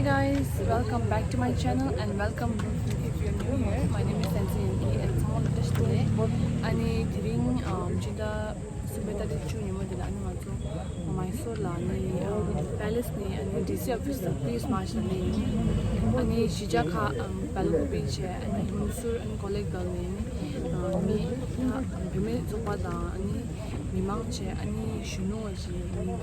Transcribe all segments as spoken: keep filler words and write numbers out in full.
Hey guys, welcome back to my channel and welcome if you're new here. My name is Sensi Enki and someone touched today. ཨ་ནི་དེ་རིང་ཨམ་སྤྱི་ཟླ་གསུམ་པའི་ཏ་རིག་བཅུ་ཉིན་མོ་འདི་ལ་ཨ་ནི་ང་ཚོ་མའི་སོར་ལ་ཨ་ནི་ཨམ་པེ་ལེ་སི་ནས་ཨ་ནི་ཌི་སི་ཨོ་ཕི་སི་ལ་པུ་ལི་སི་མཱར་ཆི་ལ་སླེབས་ཡིན། ཨ་ནི་གཞིས་ཆགས་ཁག་ཨམ་བལ་ཀུ་པི་བྱས། ཨ་ནི་ཧུན་སུར། ཨ་ནི་ཀོ་ལེ་གྷལ་ནས་ཨ་ནི་ཨམ་མི་ཨ་བུད་མེད་ཚོགས་པ་དང་ཨ་ནི་མི་མང་བྱས། ཨ་ནི་གཞོན་ནུ་བ་བྱས། ཨ་ནི་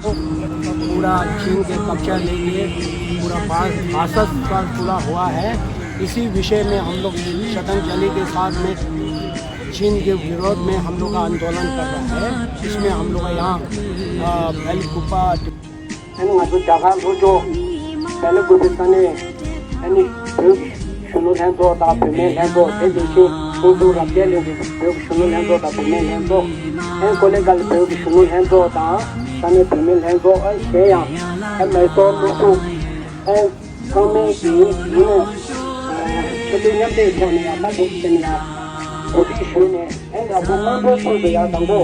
ཚོ་पूरा चीन के कब्जा लेके पूरा बास-, बासठ साल पूरा हुआ है। इसी विषय में हम लोग श्रद्धांजलि के साथ में चीन के विरोध में हम लोग का आंदोलन कर रहा है। इसमें हम लोग का यहाँ, अ, बैलकुप्पा ཨ་ནི་ང་ཚོ་རྒྱ་གར་ལྷོ་ཕྱོགས་བལ་ཀུ་པི་ས་གནས་ཨ་ནི་བོད་ཀྱི་གཞོན་ནུ་ལྷན་ཚོགས་དང་བུད་མེད་ལྷན་ཚོགས། དེ་དེ་བཞིན་ཁོང་ཚོ་རབ་རྒྱས་གླིང་གི་བོད་ཀྱི་གཞོན་ནུ་ལྷན་ཚོགས་དང་བུད་མེད་ལྷན་ཚོགས། ཨ་ནི་ཀོ་ལེ་གྷལ་བོད་ཀྱི་གཞོན་ནུ་ལྷན་ཚོགས་དང་ས་གནས་བུད་མེད་ལྷན་ཚོགས། ཨ་གཞན་ཡང་ཨ་མེ་སོར་སློབ་ཕྲུག་ཨ་ཚང་མས་ཀྱི་ཡིན་ནས་ཆེད་དོན་མཉམ་འབྲེལ་ཐོག་ནས་ཡང་ད་འདུག་ཟེར་ནས་ཡང་གོ་སྒྲིག་ཞུས་ནས། ཨེ་འདྲ་པོ་དམངས་ཁྲོད་ཁུལ་དུ་ཡང་དང་པོ་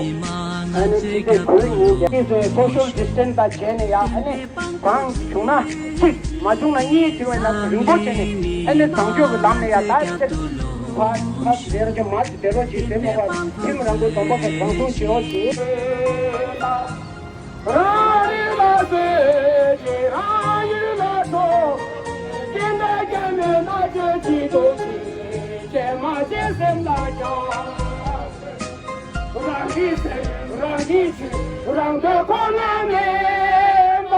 ཨ་ནི་ཆིག་སྟོང་དགུ་ཉིན་དེ་སོ་ཤལ་ཌི་སི་ཊན་སི་དང་བྱས་ནས་ཡང་ཨ་ནི་གང་བྱུང་ན་གཅིག་མ་བྱུང་ན་གཉིས་བྱུང་བའི་ནང་རིང་པོ་བྱས་ནས་ཨ་ནི་བཟང་སྤྱོད་ཀྱི་ལམ་ནས་ཡང་ད་ཅིག་ཕ་ཕ་ཟེར་གྱི་མ་ཅིག་བདེ་རོགས་ཅིག་ཟེར་མ་བ་ཁྱིམ་རང་གི་སྡོམ་པ་ག་བཟང་སྲུང་བྱེད་རོགས་ཞེས། རང་རིགས་ལ་བཟོད་ཅིང་རང་ཡུལ་ལ་སྲོག་སྐྱེ་འདས་རྒྱ་མེད་ན་སྤྱོད་ཅི་ཐུབ་ཀྱིས་བྱེད་མ་བྱེད་སེམས་ལ་བཅངས། རང་གི་སེམས་རང་གིས་འཆི། རང་འདོད་ཁོ་ན་མེད་པ།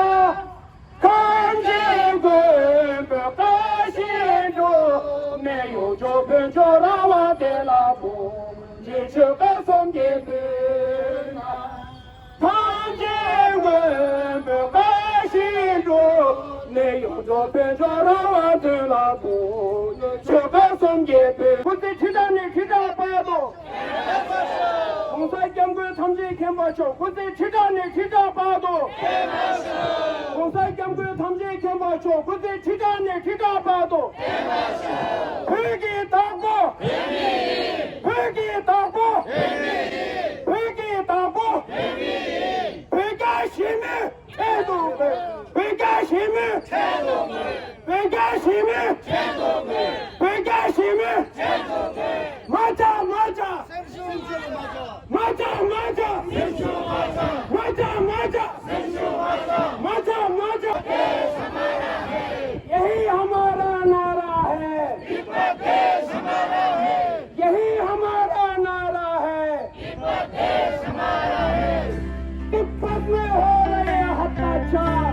ཐམས་ཅད་མགོན་པོའི་བཀའ་བཞིན་སྒྲུབ། གནས་ཡུལ་འཇུག་དཔལ་འབྱོར་རང་དབང་བདེ་བླག་སྒོམ། རྗེས་ཆོས་སྐལ་གསུམ་གྱི་མདུན་ན། ཐམས་ཅད་མགོན་པོའི་བཀའ་བཞིན་སྒྲུབ། གནས་ཡུལ་འཇུག་དཔལ་འབྱོར་རང་དབང་དོན་ལ་འགོད། ཆོས་སྐལ་གསུམ་གྱི་དཔལ། སྐུ་ཚེ་ཁྲི་ཕྲག་ནས་ཁྲི་ཕྲག་བར་དུ། གོང་ས་སྐྱབས་མགོན་ཐམས་ཅད་མཁྱེན་པ་མཆོག་སྐུ་ཚེ་ཁྲི་ཕྲག་ནས་ཁྲི་ཕྲག་བར་དུ། གོང་ས་སྐྱབས་མགོན་ཐམས་ཅད་མཁྱེན་པ་མཆོག་སྐུ་ཚེ་ཁྲི་ཕྲག་ནས་ཁྲི་ཕྲག་བར་དུ། བོད་ཀྱི་བདག་པོ། བོད་ཀྱི་བདག་པོ། བོད་ཀྱི་བདག་པོ། བོད་རྒྱ་ཞི་མོལ། ཁྲལ་གཏོང་དགོས། བོད་རྒྱ་ཞི་མོལ། ཁྲལ་གཏོང་དགོས། བོད་རྒྱ་ཞི་མོལ། ཁྲལ་གཏོང་དགོས། བོད་རྒྱ་ཞི་མོལ། ཁྲལ་གཏོང་དགོས། མ་བྱ་མ་བྱ། སེམས་ཤུགས་མ་བྱ། མ་བྱ་མ་བྱ། སེམས་ཤུགས་མ་བྱ། མ་བྱ་མ་བྱ། སེམས་ཤུགས་མ་བྱ། མ་བྱ་མ་བྱ། ये ही हमारा नारा है। तिब्बत देश हमारा है। ये ही हमारा नारा है। तिब्बत देश हमारा है। तिब्बत में हो रहे अत्याचार।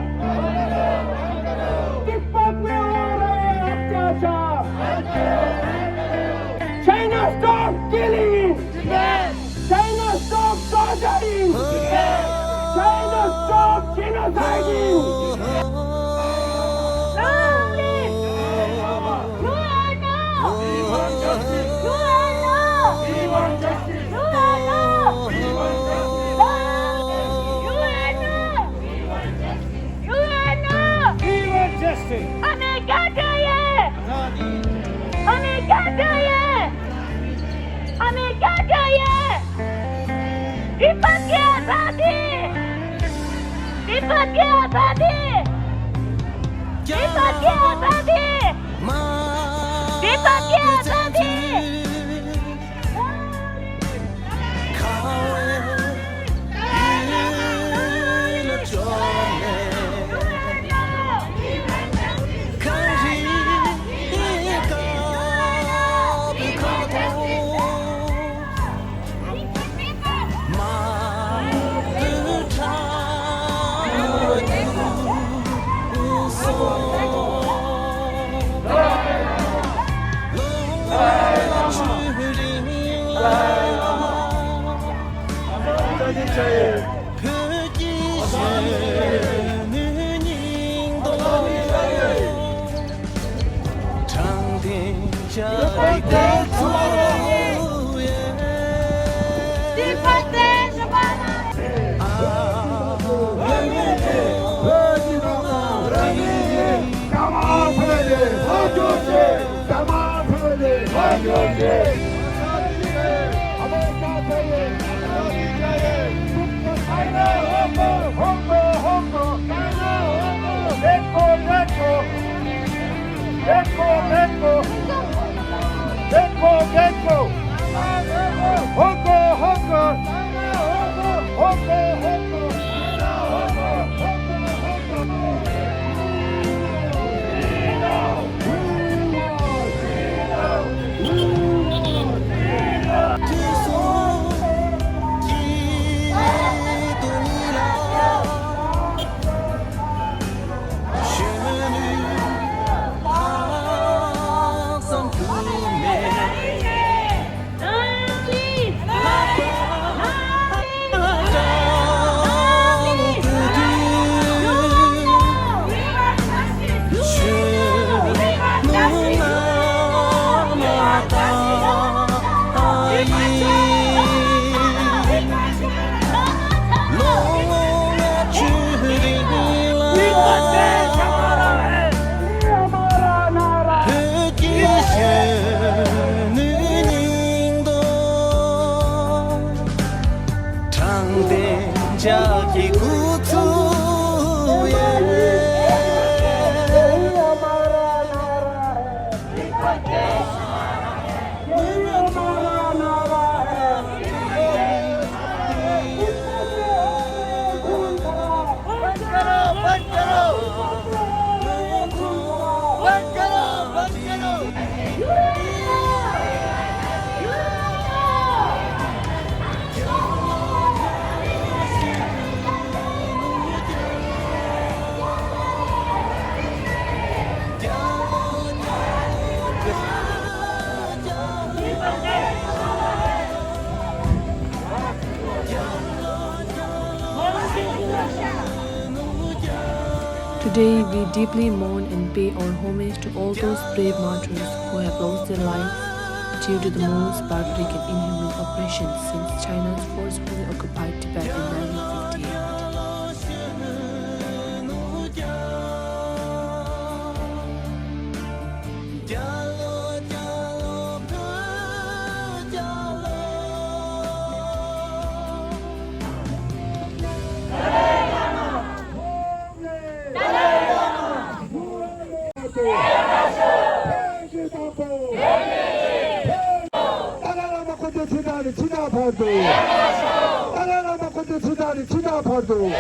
तिब्बत में हो रहे अत्याचार। China stop killing. China stop torturing. China stop genociding. Long live! You are no! You are no! You are no! You are no! You are no! We want justice! हमें क्या चाहिए? आजादी चाहिए! हमें क्या चाहिए? हमें क्या चाहिए? तिब्बत की आजादी! तिब्बत की आजादी! तिब्बत की आजादी! तिब्बत की आजादी! Let go, let go. Let go, let go. Let go, let go. Let go, let go. Today, we deeply mourn and pay our homage to all those brave martyrs who have lost their lives due to the most barbaric and inhuman oppression since China's forcefully occupied Tibet in nineteen fifty-eight. ཏཱ་ལའི་བླ་མ་སྐུ་ཕྲེང་ཕྱི་དྲགས་ནས་ཕྱི་དྲགས་བར་དུ། ཏཱ་ལའི་བླ་མ་སྐུ་ཕྲེང་ཕྱི་དྲགས་ནས་ཕྱི་དྲགས་བར་དུ།